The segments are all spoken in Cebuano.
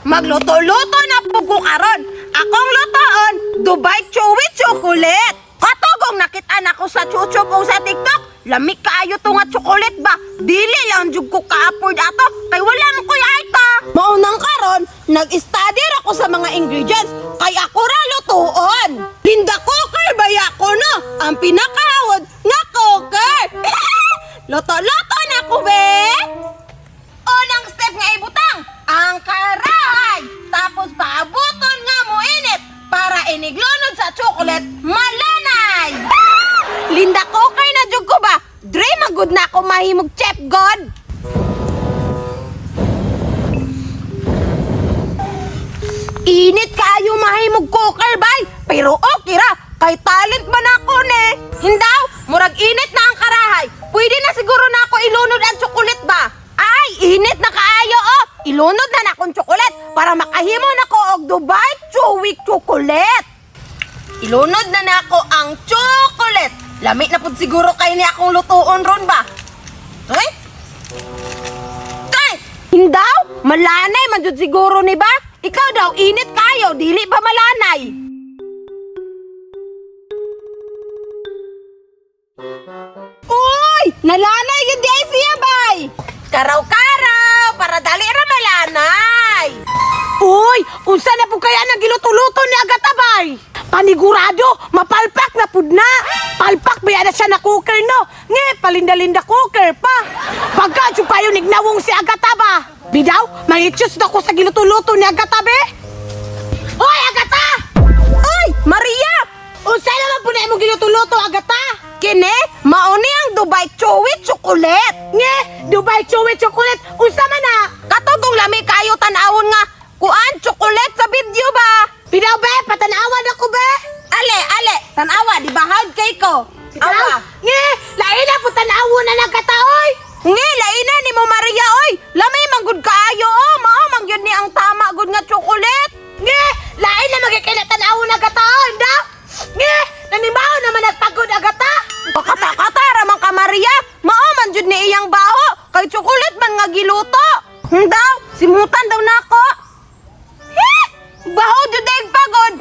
Magluto-luto na pud ko karon. Akong lutoon, Dubai Chewy Chocolate. Katugong nakita nako sa YouTube o sa TikTok, lami kaayo to nga chocolate ba? Dili lang jud ko ka-afford ato kay wala man koy alta. Maunang karon, nag-study ra ko sa mga ingredients kay ako ra lutuon. Linda cooker baya ko no, ang pinakahawod nga cooker. Luto-luto na ko be. Unang step nga ibutang, ang karahay. Tapos paabuton nga mo init para iniglunod sa chocolate malanay. Ah! Linda cooker na jud ko ba? Dre magud na ako mahimog chef god. Init kaayo mahimog cooker bay, pero okay ra kay talent man ako ne. Hindaw, murag init na ang karahay. Pwede na siguro na ako ilunod ang chocolate ba? Ay, init na kaayo oh. Ilunod na na akong chocolate para makahimo na ko og Dubai Chewy Chocolate. Ilunod na nako ang chocolate. Lami na pud siguro kay ni akong lutuon ron ba? Ay? Kay, hindaw, malanay man jud siguro ni ba? Ikaw daw init kayo, dili ba malanay? Uy, nalanay gyud di ay siya bay. Karaw-karaw para dali ra malanay. Uy, unsa na po kaya nang giluto-luto ni Agata bay? Panigurado, mapalpak na pud na. Palpak ba na siya na cooker no? Nge, palinda-linda cooker pa. Pagka jud kayo nignawong si Agata ba? Bidaw, mangitsyos na ko sa giluto-luto ni Agata be. Hoy, Agata! Uy, Maria! Unsa naman po na imong giluto-luto, Agata? Kini, mauni ang Dubai Chewy Chocolate. Nge, Dubai Chewy Chocolate, unsa man na? Katugong lami kayo tan-awon nga kuan chocolate sa video ba? Bidaw be, patanawan ako be. Ale, ale, tan-awa di ba hawd kay ko? Awa. Nge, lain na po tanawon na nagkata, oy! Nge, laina ni mo Maria oy. Lamay man gud kaayo oh, mao man gyud ni ang tama gud nga chocolate. Nge, lain na magkikina tanawon na gataon, da? Nge, nanimaw naman nagpagod agata. Pakatakata ra man ka Maria, mao man jud ni iyang baho kay chocolate man nga giluto. Daw, simutan daw nako. He! Baho jud ay pagod.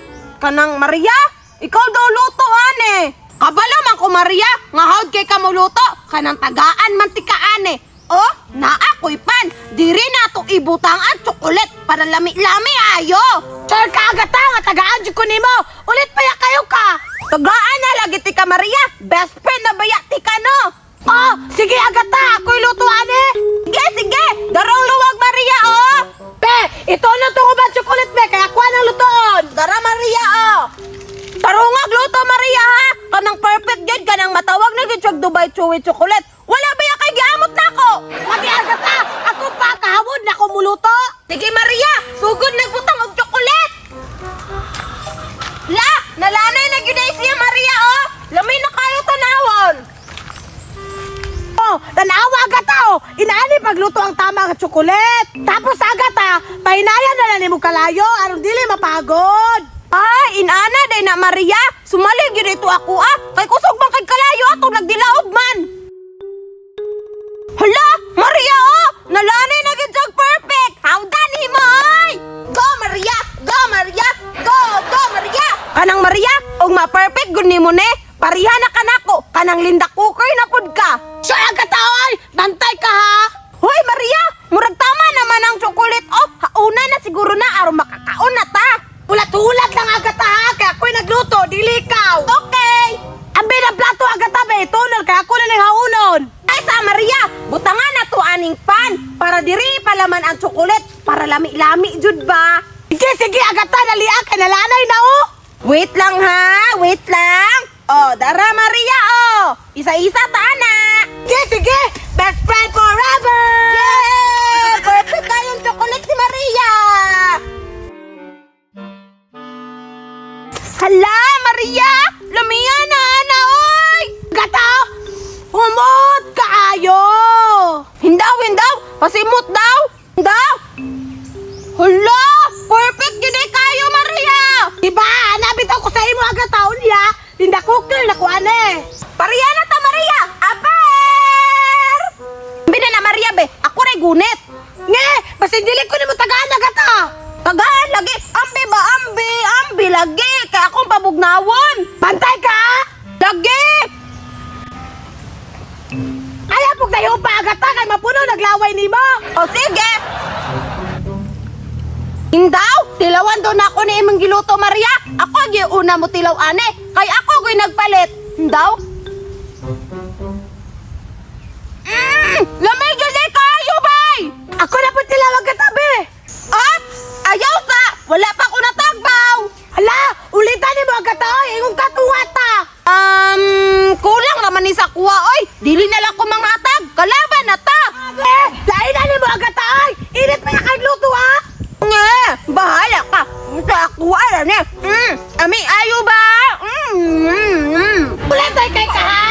Kanang Maria, ikaw daw luto ane. Kabalo man ko Maria, nga hawd kay ka moluto, kanang tagaan man tika ane. Oh, naa ko'y pan. Diri na to ibutang ang chocolate para lami-lami ayo. Sure ka agata, nga tagaan jud ko nimo. Ulit pa ya kayo ka. Tagaan na lagi tika Maria, best friend na baya tika no. Oh, sige agata, ako'y luto ane. Sige, sige, darong luwag Maria oh. Be, ito na to ba chocolate be, kaya kuha ng lutoon. Dara Maria oh. Tarungag luto Maria ha. Kanang perfect gyud kanang matawag na gyud siyag Dubai Chewy Chocolate. Wala ba ya kay giamot nako? Pati agata, ako pa kahawod na ko muluto. Sige Maria, sugod nagbutang og chocolate. La, nalanay na gyud ay siya Maria oh. Lamay na kayo tanawon. Oh, tanawa agata oh. Inaani pagluto ang tama nga chocolate. Tapos agata, pahinayan na lang nimo kalayo aron dili mapagod. Ay, inana day na Maria. Sumali gyud ito ako ah. Kay kusog man kay kalayo ato nagdilaog man. Hala, Maria oh! Nalanay na gyud siyang perfect. How done himo oy? Go Maria, go Maria, go go Maria. Kanang Maria, og ma-perfect gud nimo ne. Pareha na kanako, kanang Linda Cooker na pud ka. Sure agata oy, bantay ka ha. Hoy Maria, murag tama naman ang chocolate oh. Hauna na siguro na aron makakaon na ta. Ulat-ulat lang agata ha, kaya ako'y nagluto, dili ikaw. Okay. Ambi ng plato agata be, tunol kaya ako na lang haunon. Ay sa Maria, butangan na to aning pan para diri palaman ang tsokolet para lami-lami jud ba. Sige, sige agata, dali ah, kay nalanay na oh. Wait lang ha, wait lang. Oh, dara Maria oh. Isa-isa ta na. Sige, sige, best friend forever. Yay! Perfect kayong tsokolet ni Maria. Hala, Maria! Lamiya na, ana, oy! Agata, oh, humot kaayo. Hindaw, hindaw! Pasimot daw! Hindaw! Hala! Perfect yun eh kayo, Maria! Diba, nabit ako sa imo agata unya, linda cooker na ko ane. Pareha na ta, Maria! Aper! Bina na, Maria, be! Ako rin gunit! Nge, basin dili ko nimo tagaan agata. hugnawon. Pantay ka? Lagi! Ayaw pug tayo pa, Agata, kay mapuno naglaway nimo. O sige! Indaw, tilawan doon ako ni imong giluto, Maria. Ako giuna mo tilaw ane. Kay ako ko'y nagpalit. Indaw? Lamay gyud kayo bay. Ako na pud tilaw, Agata, be. Ops! Ayaw sa! Wala pa ko natagbaw. Hala, ulitan nimo, Agata, oy, ingong katuwa ta. Kulang naman ni sa kuha, oy. Dili na lang ko manghatag. Kalaban na ta. Eh, lain na nimo, Agata, oy. Init pa na kay luto ha. Nga, bahala ka. Sa kuha na ni. Ami ayo ba? Ulit ay kay ka.